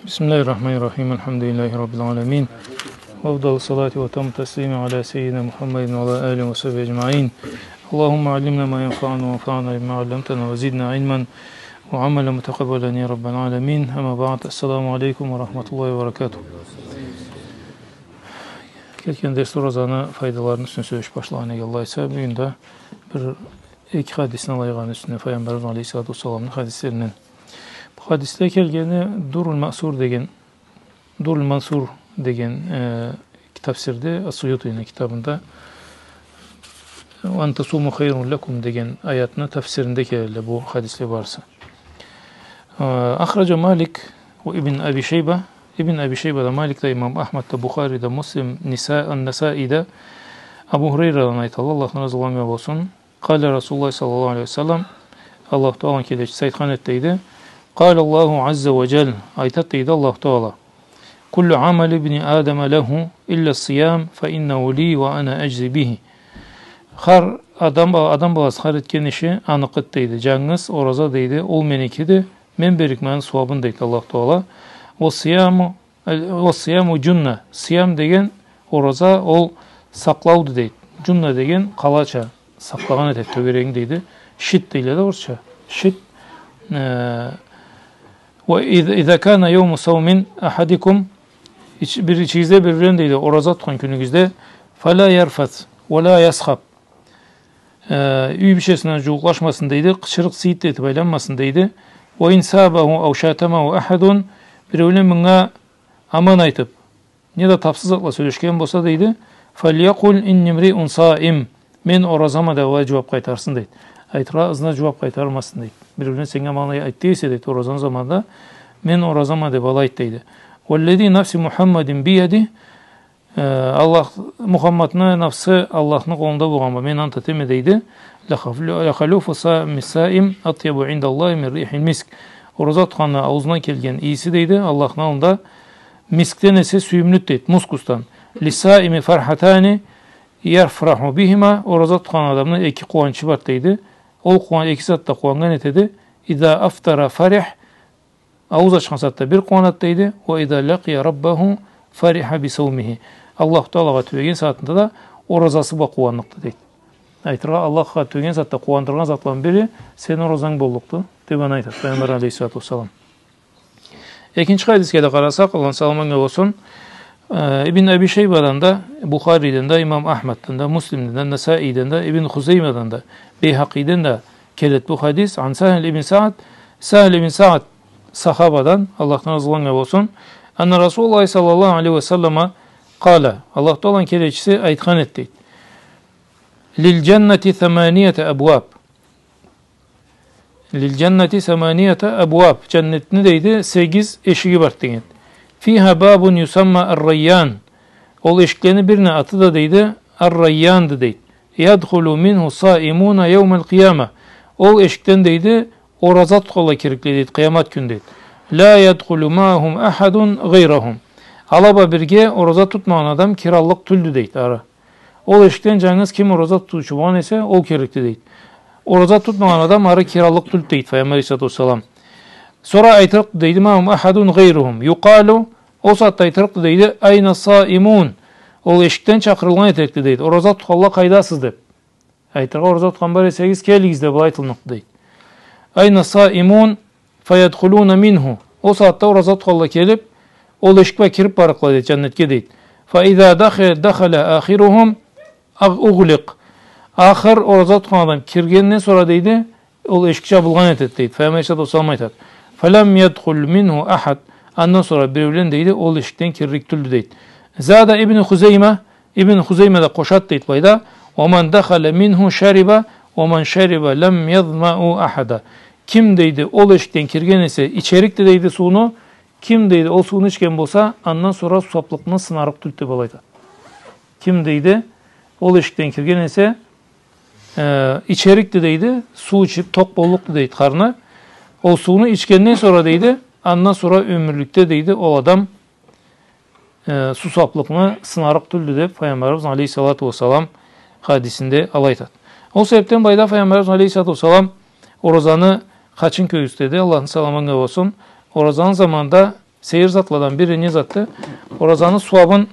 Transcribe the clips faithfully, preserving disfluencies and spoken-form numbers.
بسم الله الرحمن الرحيم. الحمد لله رب العالمين. وأفضل الصلاة وأتم التسليم على سيدنا محمد وعلى آله وصحبه أجمعين. اللهم علمنا ما ينفعنا وانفعنا بما علمتنا وزدنا علما وعملا متقبلا يا رب العالمين. أما بعد. السلام عليكم ورحمة الله وبركاته. Келген дерсде оразаны файдаларыны юсюнден сёлешиб башлагъан эдик, Аллах айтса, бюгюн да бир эки хадисни алайыкъ аны юсюнден, Файгъамбарыбыз алейхиссалату уассаламны хадислеринден. Бу хадисде келгени Дуррул Маъсур деген, Дуррул Мансур деген, э, тафсирде, Ас-Суютини китабында, «وأن تصوموا خير لكم» деген аятны тафсиринде келелле бу хадисле барысы. Э, أخرج مالك وابن أبي شيبة. Ибн Аби Шейба да, Малик да, имам Ахмад да, Бухари да, Муслим, Ниса-, Ан-Насаи да Абу Хурайрадан айталла, Аллахдан разы болгъан болсун. قال رسول الله صلى الله عليه وسلم, Аллаху Тааланы келечиси айтхан эди, дейди. قال الله عز وجل, айтады, дейди, Аллаху Таала: «كل عمل ابن آدم له إلا الصيام فإنه لي وأنا أجزي به». Хар адам, адам баласы хар этген иши аныкъыды, дейди. Джангыз ораза, дейди, ол меникиди, мен берликме аны сууабын, дейди Аллаху Таала. «والصيام، والصيام جنة». Сиям деген ораза, ол сакълауду, дейди. Джунна деген къалача, сакълагъан этеди тёгерегинги, дейди. Щит дейле да орусча. Щит. Э, «وإذا، إذا كان يوم صوم أحدكم», ич-, бир ичигизде бир-бирин, дейди, ораза тутхан кюнюгюзде, «فلا يرفث ولا يصخب». Э, юй бийчесине джууукълашмасын, дейди, къычырыкъ-сыйыт этиб айланмасын, дейди. «وإن سابه أو شاتمه أحد», биреулен мынга аман айтыб, неда тапсыз затла сёлешген болса, дейди, «فليقل إني امرئ صائم». Мен оразама деб алай джууаб къайтарсын, дейди. Айтыргъа, ызына джууаб къайтармасын, дейди. Биреулен сеннге аман айтды эсе, дейди, оразаны заманында, мен оразама деб алай айт, дейди. «والذي نفس محمد بيده», э, Аллах, Мухаммадны нафсы Аллахны къолунда болгъаннга мен ант этеме, дейди. «لخلو-، لخلوف فم الصائم أطيب عند الله من ريح المسك». Ораза тутханны аузундан келген ийиси, дейди, Аллахны аллында мискден эсе сюйюмлюдю, дейди, мускусдан. «للصائم فرحتان يفرح بهما», ораза тутхан адамны эки къууанчы бар, дейди. Ол къууан-, эки затда къууаннган этеди. «إذا أفطر فرح», ауз ачхан сагъатда бир къууанады, дейди. «وإذا لقي ربه فرح بصومه». Аллаху Таалагъа тюбеген сагъатында да оразасы бла къууанныкъды, дейди. Айтыргъа, Аллахха тюбеген сагъатда къууандыргъан затланы бири сени оразанг боллукъду, деб аны айтады Пайгъамбар алейхиссалату уассалам. Экинчи хадисге да къарасакъ, Аллахны саламы анга болсун, э, Ибн Аби Шейбадан да, Бухариден да, имам Ахмаддан да, Муслимден да, Насаиден да, Ибн Хузеймадан да, Бейхакъиден да келеди бу хадис. «عن سهل بن سعد», Сахл ибн Саад сахабадан, Аллахдан разы болгъан болсун, «أن رسول الله صلى الله عليه وسلم قال», Аллах Тааланы келечиси айтхан эди, дейди: «للجنة ثمانية أبواب». «للجنة ثمانية أبواب». Джаннетни, дейди, сегиз эшиги бар, деген. «فيها باب يسمى الريان». Ол эшиклени бирини аты да, дейди, Ар-Райянды, дейди. «يدخل منه الصائمون يوم القيامة». Ол эшикден, дейди, ораза тутханла кирликле, дейди, къыямат кюн, дейди. «لا يدخل معهم أحد غيرهم». Ала бла бирге ораза тутмагъан адам кираллыкъ тюлдю, дейди, ары. Ол эшикден джангыз ким ораза тутуучу болгъан эсе, ол кирликди, дейди. Ораза тутмагъан адам ары кираллыкъ тюлдю, дейди Файгъамбар алейхиссалату уассалам. Сора айтырыкъды, дейди, «معهم أحد غيرهم». «يقال», ол сагъатда айтырыкъды, дейди, «أين الصائمون؟» Ол эшикден чакъырылгъан этерикди, дейди, «Ораза тутханла къайдасыз?» деб. Айтыргъа, «Ораза тутхан бар эсегиз, келигиз» деб былай айтыллыкъды, дейди. «أين الصائمون فيدخلون منه». Ол сагъатда ораза тутханла келиб, ол эшик бла кириб барыкъла, дейди, джаннетге, дейди. «فإذا دخل، دخل آخرهم أغلق». Ахыр ораза тутхан адам киргенден сора, дейди, ол эшик джабылгъан этеди, дейди. Файгъамбар алейхиссалату уассалам айтады: «فلم يدخل منه أحد». Андан сора биреулен, дейди, ол эшикден кирлик тюлдю, дейди. «زاد ابن خزيمة», Ибн Хузейма да къошады, дейди, былайда: «ومن دخل منه شرب، ومن شرب لم يظمأ أحدا». Ким, дейди, ол эшикден кирген эсе, ичерикди, дейди, сууну. Ким, дейди, ол сууну ичген болса, андан сора сусаблыкъны сынарыкъ тюлдю, деб алай айтады. Ким, дейди, ол эшикден кирген эсе, э, ичерикди, дейди, суу ичиб, токъ боллукъду, дейди, къарны. Ол сууну ичгенден сора, дейди, андан сора ёмюрлюкде, дейди, ол адам, э, сусаблыкъны сынарыкъ тюлдю, деб Файгъамбарыбыз алейхиссалату уассалам хадисинде алай айтады. Ол себебден былайда Файгъамбарыбыз алейхиссалату уассалам оразаны къачан кёргюзтеди, Аллахны саламы анга болсун, оразаны заманында Сейир затладан бири не затды? Оразаны сууабын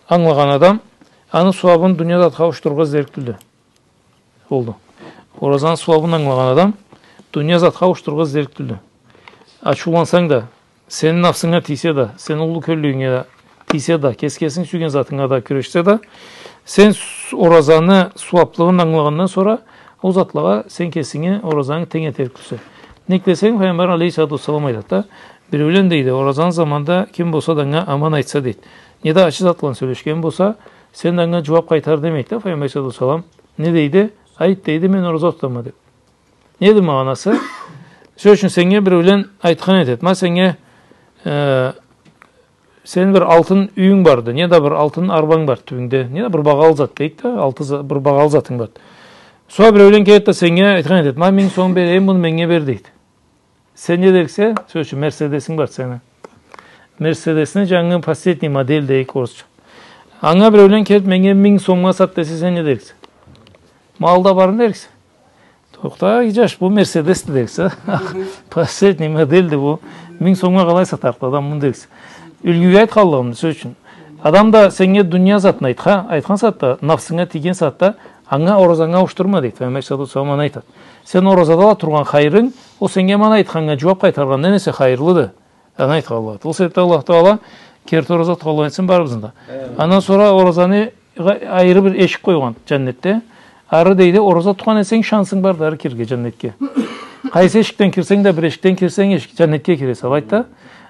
ангылагъан адам аны сууабын дуния затха ауушдурургъа излерик тюлдю. Болду. Оразаны сууабын ангылагъан адам дуния затха ауушдурургъа излерик тюлдю. Ачыулансанг да, сени нафсынга тийсе да, сени уллу кёллюлюгюнге да тийсе да, кеси кесинг сюйген затынга да кюрешсе да, сен с-, оразаны сууаблыгъын ангылагъандан сора ол затлагъа сен кесинги оразангы тенг этерик тюлсе. Нек десенг, Пайгъамбар алейхиссалату уассалам айтады да, биреулен, дейди, оразаны заманда ким болса да анга аман айтса, дейди, неда ачы затланы сёлешген болса, сен да анга джууаб къайтар, демейди да Пайгъамбар алейхиссалату уассалам. Не дейди? Айт, дейди, мен ораза тутама, деб. Неди магъанасы? Сёз ючюн, сеннге биреулен айтхан этеди: ма сеннге, э, сени бир алтын юйюнг барды, неда бир алтын арбанг барды тюбюнгде, неда бир багъалы зат дейик да, алты за-, бир багъалы затынг барды. Сора биреулен келеди да сеннге айтхан этеди: ма минг сом берейим, муну меннге бер, дейди. Сен не дериксе? Сёз ючюн, Мерседесинг барды сени. Мерседесни джангы последний модель дейик орусча. Анга биреулен келиб, меннге минг сомгъа сат десе, сен не дериксе? Ма алда барын дериксе. Тохта, джаш, бу Мерседесди дериксе. Последний модельди бу. Минг сомгъа къалай сатарыкъды адам муну, дериксе. Юлгюге айтханлыгъымды, сёз ючюн. Адам да сеннге дуния затын айтха, айтхан сагъатда, нафсынга тийген сагъатда, анга, оразанга ауушдурма, дейди. Пайгъамбар алейхиссалату уассалам аны айтады. Сен оразада да тургъан хайырынг, ол сеннге ма аны айтханнга джууаб къайтаргъандан эсе хайырлыды. Аны айтхан Аллах. Ол себебден Аллах Тагъала керти ораза тутханладан этсин барыбызны да. Амин. Андан сора оразаны гъа-, айры бир эшик къойгъан джаннетде. Ары, дейди, ораза тутхан эсенг, шансынг барды ары кирирге джаннетге. Къайсы эшикден кирсенг да, бир эшикден кирсенг, эшик, джаннетге киресе, алайды да.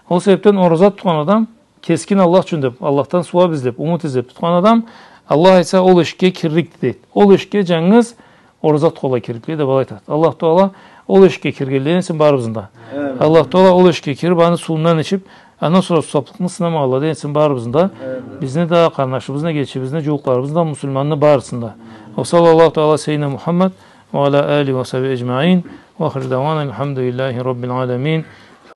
Ол себебден ораза тутхан адам, кескин Аллах ючюн деб, Аллахдан сууаб излеб, умут излеб тутхан адам, Аллах айтса, ол эшикге кирликди, дейди. Ол эшикге джангыз ораза тутханла кирликди деб алай айтады. Аллах Тагъала ол эшикге киргенледен этсин барыбызны да. Амин. Аллах Тагъала ол эшикге кириб, аны сууундан ичиб, андан сора сууаблыкъны сынамагъанладан этсин барыбызны да. Амин. Бизни да, къарнашыбызны, эгечибизни, джууукъларыбызны да, муслиманны барысын да. وصلى الله تعالى على سيدنا محمد وعلى آله وصحبه أجمعين. وآخر دعوانا الحمد لله رب العالمين.